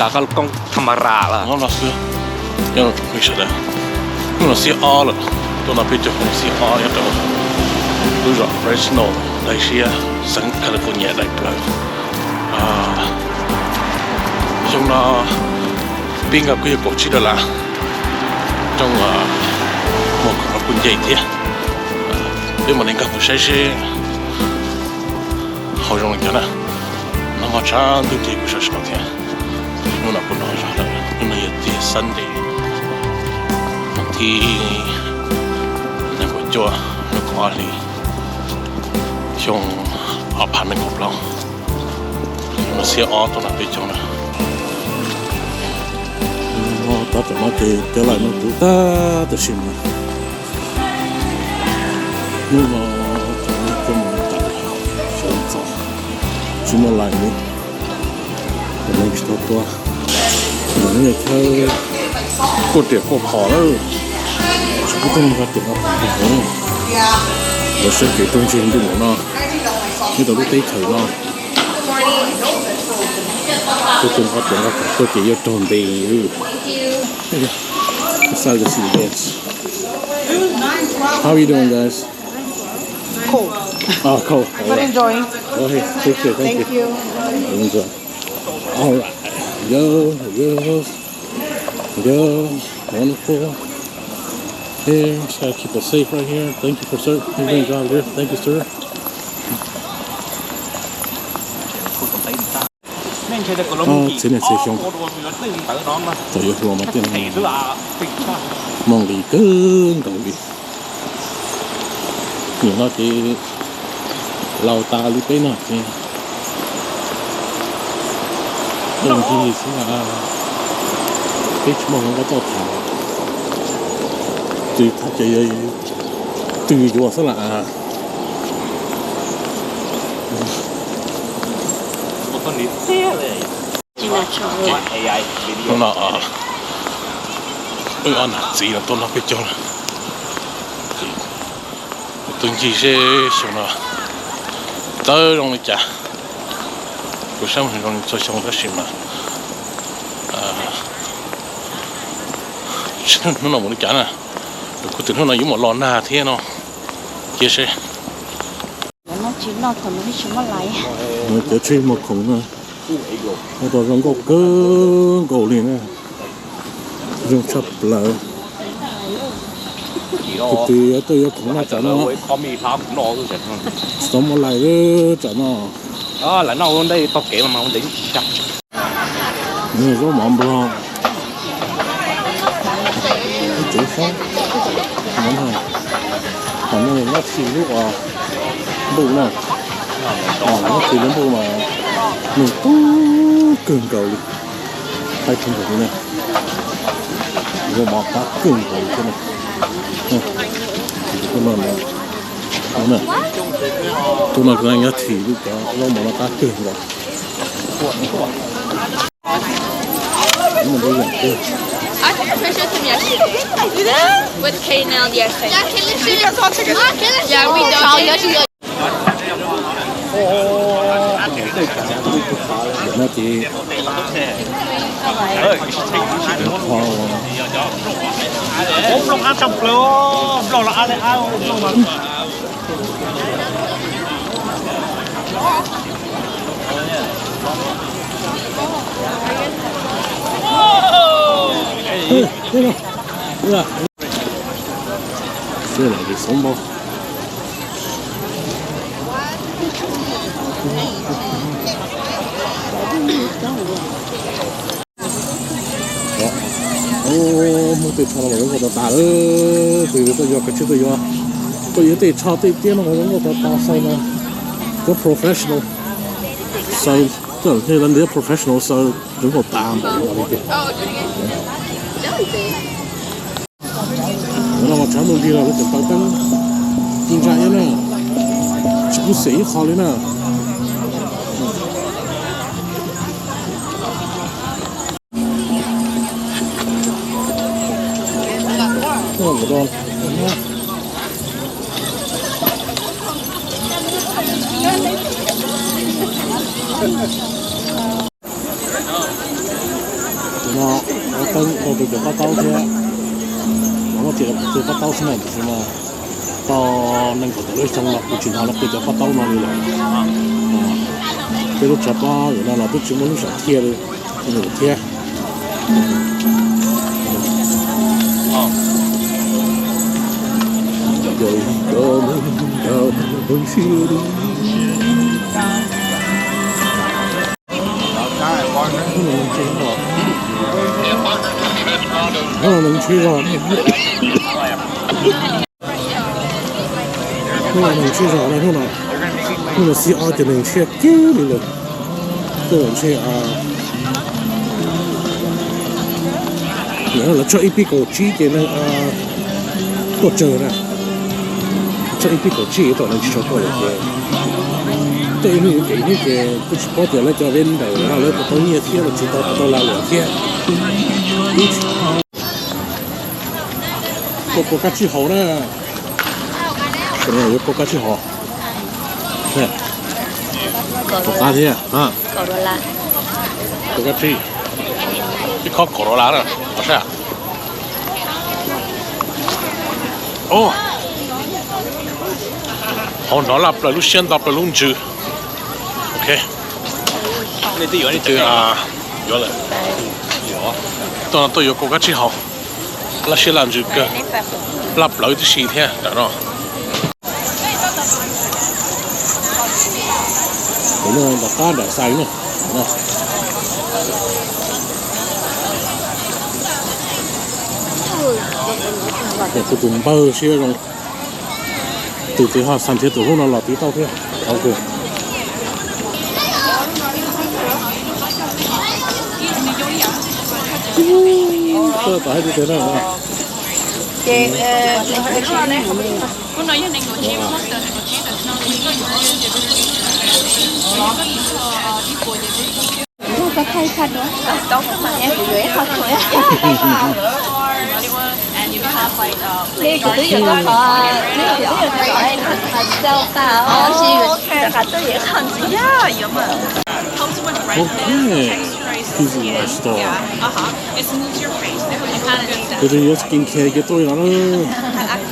Cov koob tham ma ras lawm. Hnub no xwb, nyob rau tsoom phooj ywg sawv daws, hnub no xiab ob lawm, tuaj noj peb caug xyoo xiab ob nyob rau lub zos Fresno, daim siab xeev California daim plaws. Xyoo no pib nqa kuj yog kaum tsib dollar, rooj muag khoom no kuj nce thiab. Peb mam li nkag mus saib seb hauv zoo li cas na. Nag hmo tshav ntuj ces kuj sov sov thiab. Hnub no kuj noj zog lawm, hnub no yog tiam Sunday, thib nees nkaum cuaj lub kaum ob hlis, xyoo ob phav nees nkaum plaub. Hnub no xiab ob tuaj noj peb caug na. Tab tom no ces cov laim no puv tag tam sim no. Hnub no cov neeg tuaj mus tas sawv ntxov, tsis muaj laim li, cov neeg tsis tau tuaj. Ntawm no yog chaw kuaj riam kuaj phom lawm, tsis pub tuaj nqa riam nqa phom li. Lawv saib kev ruaj ntseg ntuj no, nyob rau lub teb chaws no, tuaj nqa riam nqa phom tuaj ces yuav raug ntes. Excited to see you guys. How are you doing, guys? Cold. Oh, cold. All right. But enjoying. Go ahead. Take care. Thank you. Thank you. Enjoy. All right. Go, go, go. Wonderful. Here, just gotta keep us safe right here. Thank you for sir. You're doing a good job here. Thank you, sir. Txhiab niaj txhiab xyoo, thaum yuav hluas mas thiaj muaj nqis kawg nkaus li. Nim no ces laus tas li peb no ces ncig xwb, peb tsis muaj hluas nkauj tuaj tham, twb thaj ces twb yuav xwb las. Hnub no wb ob nam txiv no tuaj noj peb caug lawm. Tus ncig seb xyoo no tawv zoo li cas. Kuv saib mus zoo li txhua xyoo tab sis mas hnub no mus li cas na. Kuv twb hnub no yuav mus los nag thiab no. Cia seb. Cov tsheb muag khoom no, ua rau zoo nkauj kawg nkaus li na. Zoo tshaj plaws. Kuv twb yuav tuaj yuav khoom noj tsam no. Tsis tau muaj laim tsam no. Nws zaub mov nplog, ib tsev xyoob, qhov no nyob thim lub npuj na, nyob thim lub npuj mas nws qab kawg nkaus li, qab kawg nkaus li na, zaub mov qab kawg nkaus li thiab na. Tus no nyob thim lub cov zaub mov no qab kawg nkaus. With K N L, yes. Yeah, we don't. Seb lawv li xob npau. Ub, muaj tej tsho los zoo nkauj tas tas lawm, tus tuaj yog kav tsij tuaj yog, tuaj yog tej tsho tej tiab no zoo nkauj tas tas xaus no, cov professional xaus, cov professional xaus zoo nkauj tas npaum li tiag. Hnub no mas tshav ntuj nrig los lawv tseem taws teeb ci ntsa ib na, tsis pub xiam ib qho li na. No, ua teeb rau peb cov paj taub thiab. Muab cia peb cov paj taub xwb na, tiam sis mas tau nees nkaum tawm lub xyoo los kuv tsis hnov lawv qw cov paj taub no li lawm. Peb lub tshav pob yam no los twb tsis muaj lub sam thiaj li thiab. Hnub no neeg ntshe zog, hnub no neeg ntshe zog na, hnub no, hnub no xib ob ces neeg ntshiab kiag li lawm. Tuaj ntshe, lawv tshaj ib pib kaum tsib ces neeg tuaj tsawg na. Tshaj ib pib kaum tsib tom neeg tsis tshua tuaj lawm ces tej ib hnub yuav kev ib hnub ces kuj tsis paub tias lawv cov vendor no lawv puas tau nyiaj thiab los tsis tau, puas tau lam luam thiab. Ib Kua, kua kab tsib hauv na. Yuav kua kab tsib hauv. Kua kab thiab, kua kab tsib, ib khob kaum dollar na, saib. Hauv hnov laj plaws lub siab nto plaws lub ntsws. Ok. Yuav lawm. Tuaj no tuaj yuav kua kab tsib hauv. Laj siab laj ntsws kawg. Laj plawv tib si thiab ntawm no. Kuv no nram qab nram xais na. Kuv tus npawg siab zoo. Tus twg ho xav nrhiav tus hlub no los tiv tauj thiab. Txawj tom hais tus twg na. Li kuv twb yuav tau qhov, twb yuav tau qhov xauj tas os, rov qab tuaj yuav ib qho ntxiv. Ok, this is my store. Tus twg yuav skin care ces tuaj li no na.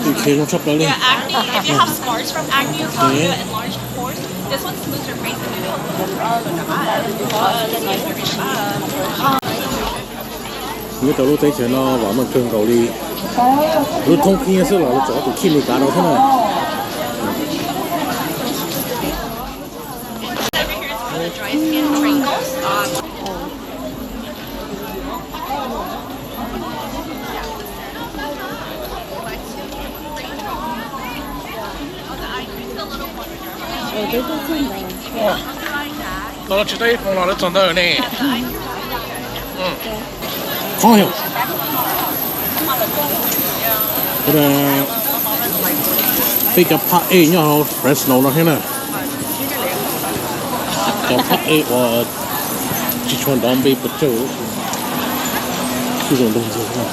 Skin care zoo tshaj plaws li. Nyob rau lub teb chaws no vam meej kawg nkaus li. Lub thoob qhib xwb los lawv tseem tus khij Meskas rau thiab na. Tau tsis tau ib poom los lawv txog ntawd ne. Qhov yog peb cov phaj ej nyob hauv Fresno no thiab na. Cov phaj ej uas tsis tshua nrov npe pes tsawg, kuj zoo nrog ntxiag na.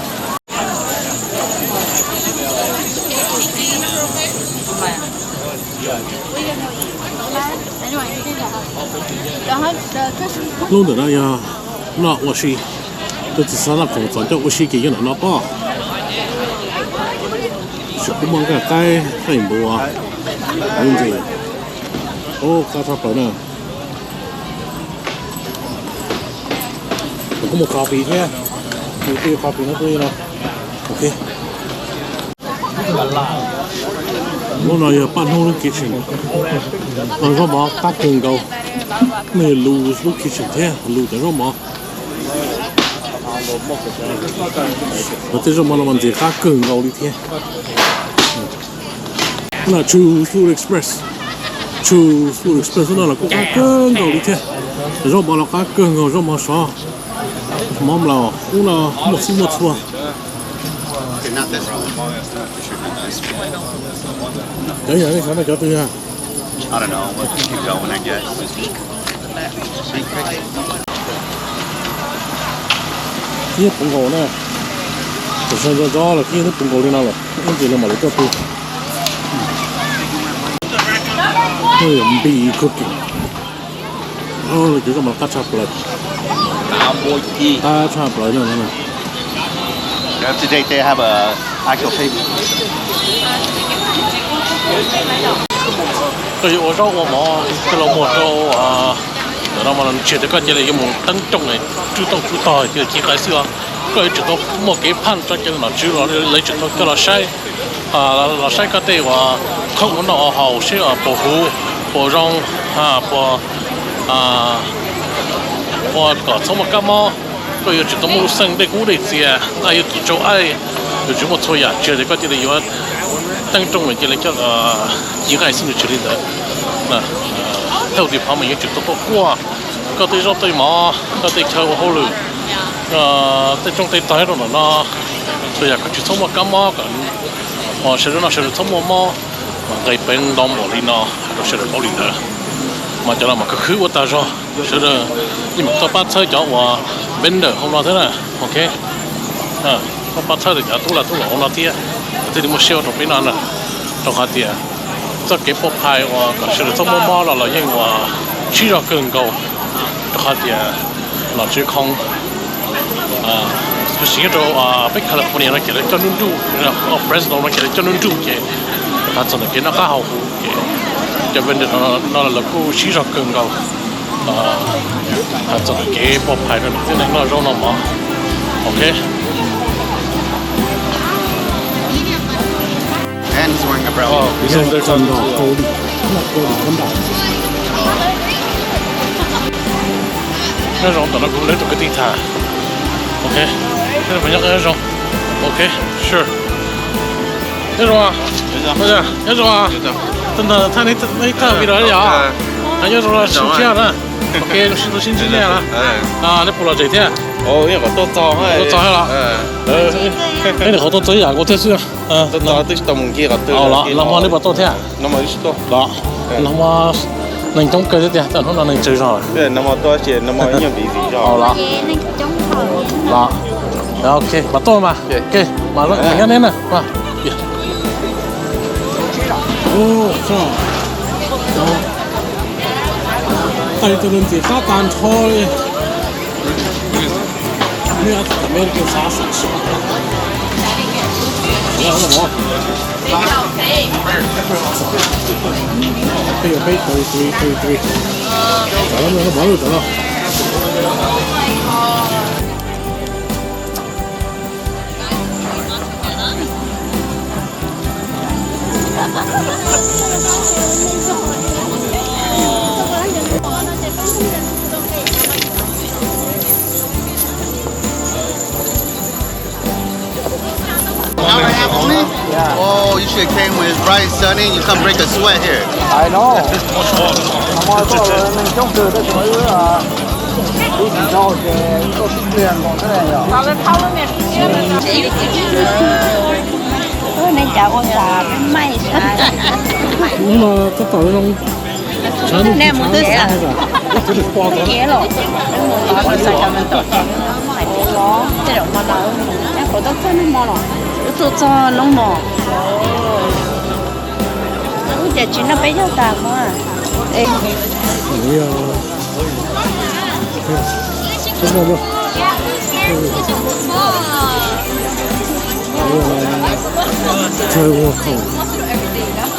Lub ntawm no yog noj ua si, tus txiv xav noj khoom txom ncauj ua si ces yuav ntawm no pob. Kuj muaj nkaj qaib, qaib npua, lub ntxim. Ub, qab tshaj plaws na. Kuj muaj coffee thiab, tus twg coffee no tuaj li no. Ok. Lub no yog Paj Hnub lub kitchen. Zaub mov qab kawg nkaus. No yog Lou's lub kitchen thiab, Lou's cov zaub mov. Los tej zaub mov no mas ntxim qab kawg nkaus li thiab. No Chu's Food Express. Chu's Food Express no los kuj qab kawg nkaus li thiab. Zaub mov los qab kawg nkaus, zaub mov sov, mov mlaus, ub no muaj txhij muaj txhua. Cov yog nej xav no cov twg yog? Ib puv nkaus na. Tam sim no zov los ib puv nkaus li no lawm, ib ntsis no mam li tuaj pw. Bee cooking. Cov zaub mov qab tshaj plaws. Try plaws no. Today they have a actual pavement. Koj yuav ua zaub ua mov, koj los muag rau ntawm no mas nws tsis tias koj cia li yuav mus teeb rooj tswb tooj tswb tog cia li ci qais xwb os. Koj yuav tsum tau muaj kev phaj tso cia li nom tswv los lawv tsum tau coj los saib, los saib koj tej uas khoom ua noj ua haus seb puas huv, puas zoo, puas, puas kom txhob muaj kab mob. Koj yuav tsum tau muaj lub xeej dej kub dej txias, yuav tsum tsau aib, yuav tsum muaj txhua yam, tsis tias koj cia li yuav teeb rooj cia li coj ci qais xwb, nws tsis li ntawd. Thawj tiv phav mas yuav tsum tau tuaj kuaj koj tej zaub tej mov, koj tej chaw ua hauj lwm, tej rooj tej tog rau ntawm no, txhua yam koj tsis txhob muaj kab mob kom sawv daws noj sawv daws txhob muaj mob, mas nqe peev ntau npaum li no rau sawv daws paub li ntawd. Mas cov no mas khwv khwv ua tag zog, sawv daws yeej meem tuaj pab txhawb cov uas vendor hauv no thiab na. Ok, tuaj pab txhawb cov tub lag tub lam hauv no thiab, thiaj li muaj siab ua rau peb no na. Rau qhov tias txoj kev poj phai uas kom sawv daws txhob muaj mob los los yeej ua sib zog kawg nkaus, rau qhov tias nom tswv khoo, tab sis nyob rau peb California no ces lawv coj nruj nruj, Fresno no ces lawv coj nruj nruj ces hais txog ntawm kev noj qab haus huv ces cov vendor no lawv kuj sib zog kawg nkaus, hais txog ntawm kev poj phai rau niam txiv neej noj zaub noj mov. Ok. Nyob zoo, ntawm no kuv leb rau kwv tij tham. Ok, nyob zoo, nyob zoo. Ok, sure. Nyob zoo, nyob zoo. Tus ntawd thaj neb thaj video yom? Nyob zoo, los sib ntsib na. Ok, los sib ntsib nej na. Neb puas lom zem thiab? Tuaj txog los? Neb nws qhov tuaj txog ib yam nkaus thiab xwb. Los hmo neb puas tuaj thiab? Los, los hmo neeg coob kawg thiab tiag, hnub no neeg tsawg zog? Los, los, ok, mas tuaj mas, ok, mas nyob neb na. Tais tus ntxim qab tag nrho li. Have an apple? Yeah. Oh, you should have came when it's bright and sunny. You come break a sweat here. I know. Nag hmo tuaj neeg coob kawg tab sis wb ib tsis tau ces tuaj tib pliag nkaus xwb yom. Hnub no tab tom zoo. Tshav ntuj tshav, tuaj txog loo mos. Ub, cas tsis noj peb zaug tas mog. Chaw ua khoom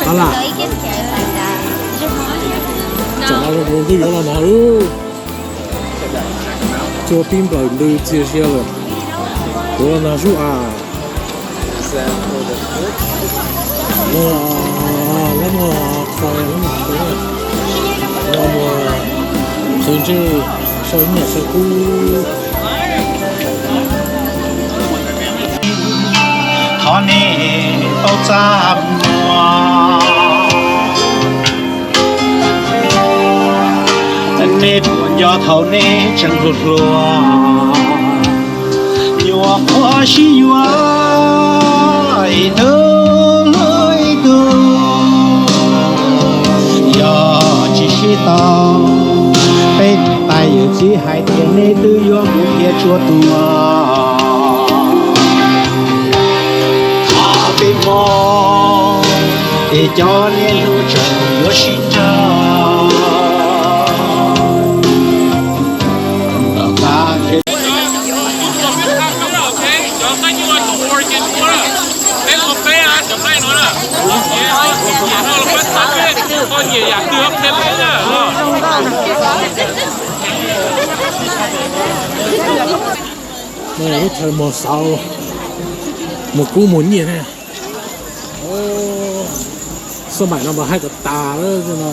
tab laj. Tsam no kuv twb yuav los no, cua pib nplawm ntws txias sia lawm. Kuv los nag zub a. Los, los muag qhov, los muag qhov, los muag qhov ntsej saum nyuam saum kub. Thov nej tau txaj muag, nej puas nco thaum nej tseem hluas hluas, nyuam qhuav sib yuav ib tug ib tug. Yog tsis sib tau, peb niam tais yawm txiv hais tias nej twb yuav mus khiav tsuag tuag. Thov peb mog, es cov niaj hnub tseem yuav sib nrog. Peb ua peb cov nqaij no na, koj nyiam no los pab txhawb peb, koj nyiam yam twg peb peb na. Lub chaw muag xauv, muag kub muag nyiaj thiab. Xab maim no mas haib tas tas lawm no.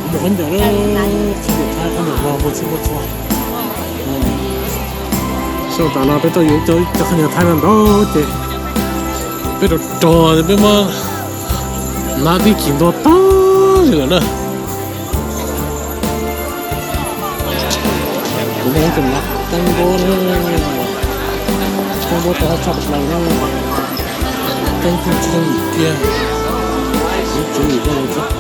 Muag khaub ncaws, khaub ncaws Thaib, khaub ncaws Nplog, muag txhij muag txhua. Xyoo tas no peb tuaj yuav cov khaub ncaws Thaib no ntau ces peb rog rog peb muab hnav tib kis ntua tag li lawm na. Kuv muab cov no teeb npua, teeb npua tau tshaj plaws na, teeb tib tshoob kiag, kuv tsuv yim rau lawv thiab.